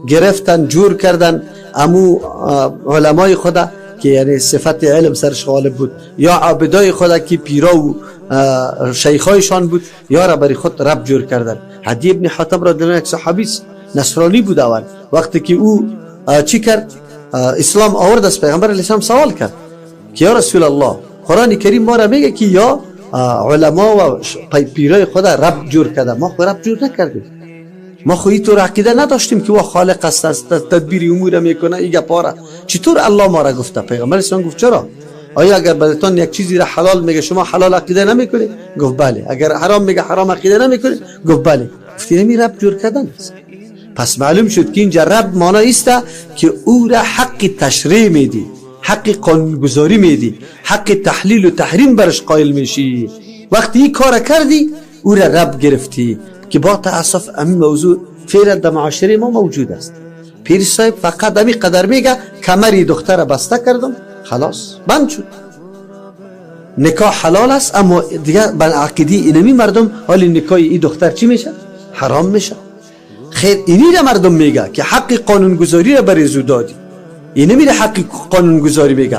گرفتن جور کردن امو علمای خدا که یعنی صفت علم سرش غالب بود، یا عابدای خدا که پیرا و شیخایشان بود، یا را برای خود رب جور کردن. عدی ابن حاتم را دلان یک صحابی نصرانی بود. اول وقتی که او چی کرد، اسلام آورد، از پیغمبر علیه السلام سوال کرد که یا رسول الله، قرآن کریم ما را میگه که یا علما و پیرای خدا رب جور کرده، ما خو رب جور نکردیم، ما خو اینطور عقیده نداشتیم که او خالق است، تدبیر امور میکنه، ای گپاره چطور الله ما را گفته؟ پیغمبر اسلام گفت چرا؟ آیا اگر براتون یک چیزی را حلال میگه شما حلال عقیده نمیکنی؟ گفت بله. اگر حرام میگه حرام عقیده نمیکنی؟ گفت بله. گفت اینمی رب جور کردن است. پس معلوم شد که اینجا رب معنا است که او را حق تشریع میدی، حق قانونگذاری میدی، حق تحلیل و تحریم برش قائل میشی. وقتی این کار کردی او را رب گرفتی، که با تاسف همین موضوع فعلا در معاشره ما موجود است. پیر صاحب فقط همی قدر میگه کمری دختر بسته کردم، خلاص بند شد، نکاح حلال است. اما دیگه بر عقیده اینمی مردم حال نکاح این دختر چی میشه؟ حرام میشه. خیر، اینی را مردم میگه که حق قانونگذاری را برای زو دادی. اینمی را حق قانونگذاری میگه.